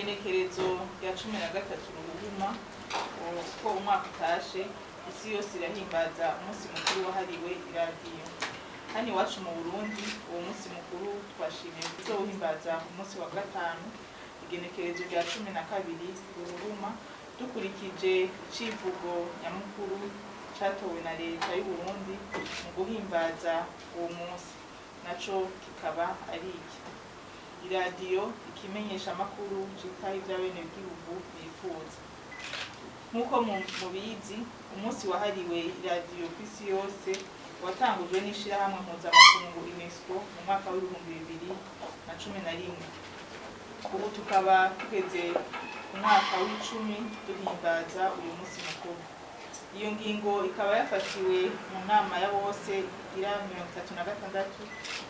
Igenekerezo rya 13 Ruhuhuma, uko umwaka utashe, isi yose irahimbaza umunsi mukuru wahariwe iradiyo. Hano iwacu mu Burundi, uwo munsi mukuru twashimiye kuzowuhimbaza ku munsi wa gatanu, igenekerezo rya 12 Ruhuhuma, dukurikije icivugo nyamukuru catowe na Leta y'Uburundi mu guhimbaza uwo munsi, naco kikaba ari iki: "Iradiyo, ikimenyeshamakuru citaho ivy'abenegihugu bifuza." Nk'uko mubizi, umunsi wahariwe iradiyo kw'isi yose watangujwe n'ishirahamwe mpuzamakungu UNESCO mu mwaka w'2011. Ubu tukaba tugeze ku mwaka w'10 duhimbaza uyu munsi mukuru. Iyo ngingo ikaba yafatiwe mu nama ya bose igira 36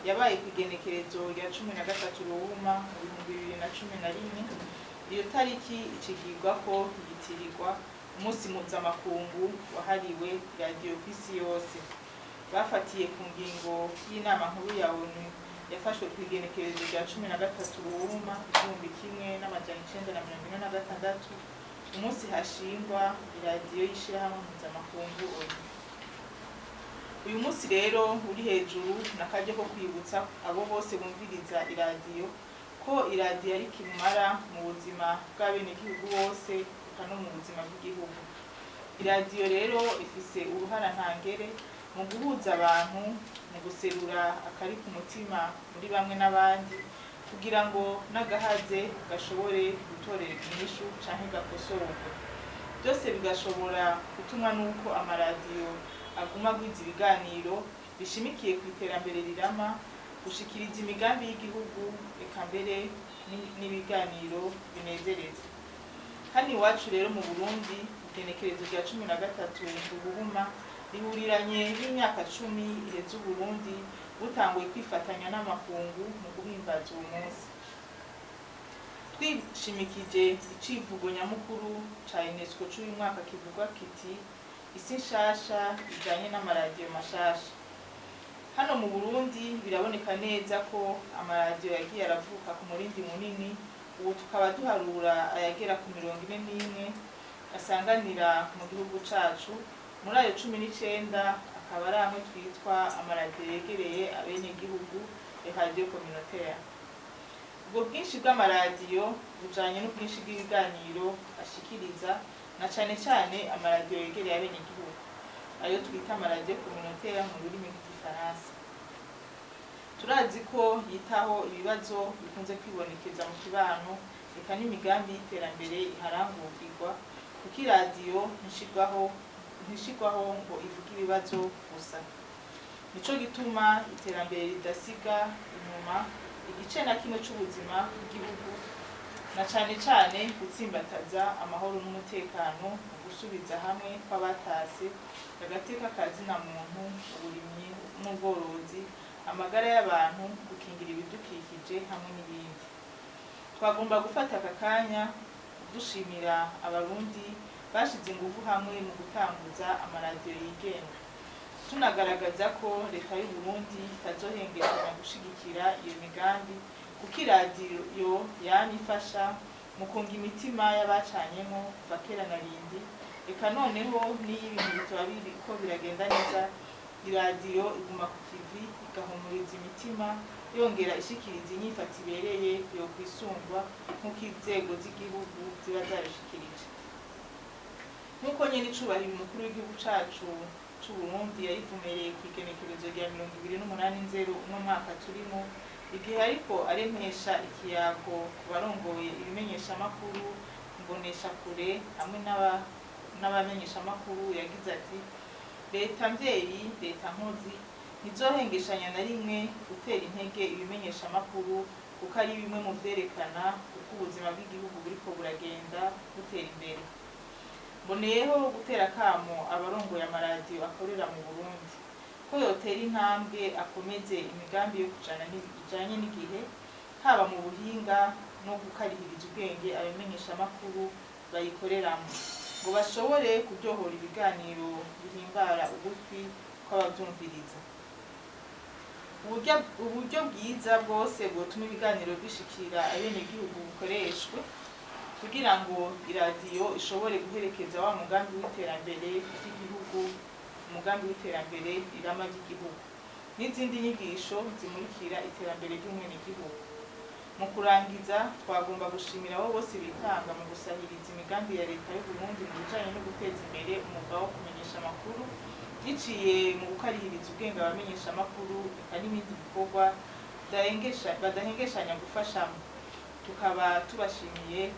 yabaye ku igenekerezo rya 13 Ruhuma mu 2011. Iyo tariki icigirwako yitirirwa umunsi mpuzamakungu wahariwe radiyo kw'isi yose, bafatiye ku ngingo y'inama nkuru ya ONU yafashwe ku igenekerezo rya 13 Ruhuma 1946, umunsi hashingwa iradiyo y'ishirahamwe mpuzamakungu ONU. Uyu munsi rero uri hejuru n'akaryo ko kwibutsa abo bose bumviriza iradiyo ko iradiyo ari kimumara mu buzima bw'abenegihugu bose, eka no mu buzima bw'igihugu. Iradiyo rero ifise uruhara ntangere mu guhuza abantu, mu guserura akari ku mutima muri bamwe n'abandi, kugira ngo n'agahaze gashobore gutorerwa inyishu canke gakosorwe. Byose bigashobora gutumwa n'uko amaradiyo aguma agwiza ibiganiro bishimikiye ku iterambere rirama, gushikiriza imigambi y'igihugu, eka mbere n'ibiganiro binezereza. Hano iwacu rero mu Burundi, igenekerezo rya 13 Ruhuhuma rihuriranye n'imyaka 10 iheze Uburundi butanguye kwifatanya n'amakungu mu guhimbaza uwo munsi, twishimikije icivugo nyamukuru ca UNESCO c'uyu mwaka kivuga kiti: "Isi nshasha ijanye n'amaradiyo mashasha." Hano mu Burundi biraboneka neza ko amaradiyo yagiye aravuka ku murindi munini. Ubu tukaba duharura ayagera ku 41 asanganira mu gihugu cacu. Muri ayo, 19 akaba ari amwe twitwa amaradiyo yegereye abenegihugu, radiyo communautaire. Ubwo bwinshi bw'amaradiyo bujanye n'ubwinshi bw'ibiganiro ashikiriza, na cane cane amaradiyo yegereye abenegihugu, ayo twita amaradiyo communautaire mu rurimi rw'Igifaransa. Turazi ko yitaho ibibazo bikunze kwibonekeza mu kibano, eka n'imigambi y'iterambere iharangurwa, kuko iradiyo ntishirwaho ngo ivuge ibibazo gusa. Nico gituma iterambere ridasiga inyuma igice na kimwe c'ubuzima bw'igihugu, na cane cane gutsimbataza amahoro n'umutekano, mu gusubiza hamwe kw'abatase, agateka ka zina muntu, uburimyi n'ubworozi, amagara y'abantu, gukingira ibidukikije hamwe n'ibindi. Twagomba gufata aka kanya dushimira Abarundi bashize ingufu hamwe mu gutanguza amaradiyo yigenga, tunagaragaza ko Leta y'u Burundi itazohengeranya gushigikira iyo migambi, kuko iradiyo yamye ifasha mu kunga imitima y'abacanyemo kuva kera na rindi. Eka noneho n'iyo ibintu bitaba biriko biragenda neza, iradiyo iguma ku kivi, igahumuriza imitima, yongera ishikiriza inyifato ibereye yokwisungwa nk'uko inzego z'igihugu ziba zabishikirije. Nk'uko nyene icubahiro umukuru w'igihugu cacu c'Uburundi yayivumereye kw'igenekerezo rya 28 Nzero uno mwaka turimo, igihe ariko aremesha ikiyago ku barongoye ibimenyeshamakuru, imboneshakure hamwe n'abamenyeshamakuru, yagize ati: "Leta mvyeyi, leta nkozi, ntizohengeshanya na rimwe gutera intege ibimenyeshamakuru, kuko ari bimwe mu vyerekana uko ubuzima bw'igihugu buriko buragenda butera imbere. Mboneyeho gutera akamo abarongoye amaradiyo akorera mu Burundi ko yotera intambwe, akomeze imigambi yo kujana ijanye n'igihe, haba mu buhinga no gukarihiriza ubwenge abamenyeshamakuru bayikoreramwo, ngo bashobore kuryohora ibiganiro bihimbara ugutwi kw'abavyumviriza. Uburyo bwiza bwose bwotuma ibiganiro bishikira abenegihugu bukoreshwe." Kugira ngo iradiyo ishobore guherekeza wa mugambi w'iterambere ry'igihugu, umugambi w'iterambere rirama ry'igihugu, n'izindi nyigisho zimurikira iterambere ry'umwenegihugu. Mu kurangiza, twagomba gushimira abo bose bitanga mu gusahiriza imigambi ya Leta y'u Burundi mu bijanye no guteza imbere umwuga wo kumenyesha amakuru, biciye mu gukarihiriza ubwenge abamenyesha amakuru, eka n'ibindi bikorwa badahengeshanya gufashamo. Tukaba tubashimiye,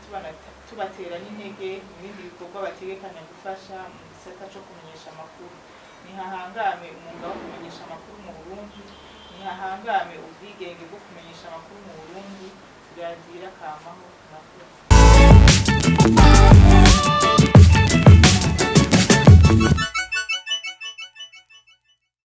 tubatera n'intege mu bindi bikorwa bategekanya gufasha mu gisata co kumenyesha amakuru. Nihahangame umwuga wo kumenyesha amakuru mu Burundi, nihahangame ubwigenge bwo kumenyesha amakuru mu Burundi. Radiyo irakamaho. Murakoze.